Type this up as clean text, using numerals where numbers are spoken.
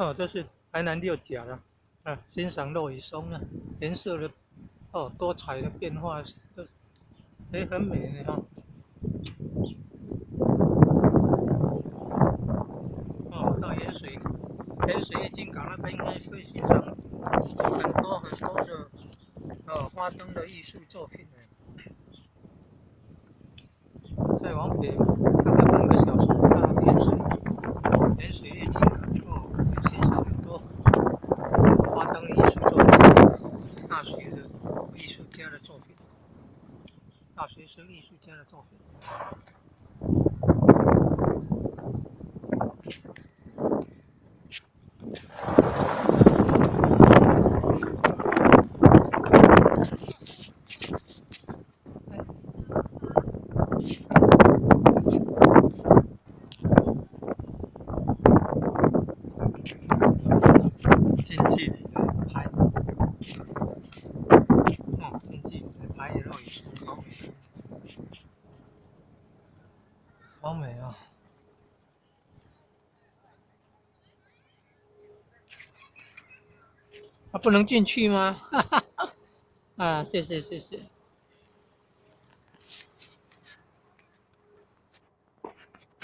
哦，這是台南六甲了，啊，欣賞落羽松啊，顏色的哦，多彩的變化都，哎，很美呢哈。哦，到鹽水月津港那邊應該會欣賞很多很多的哦花燈的藝術作品呢。再往北大概半個小時到鹽水月津港哦，欣賞很多花燈藝術作品，大學的藝術家的作品，大學生藝術家的作品。近距離來拍，哦，近距離來拍落羽松，好美，好美啊！啊，不能進去嗎？哈哈，啊，謝謝謝謝。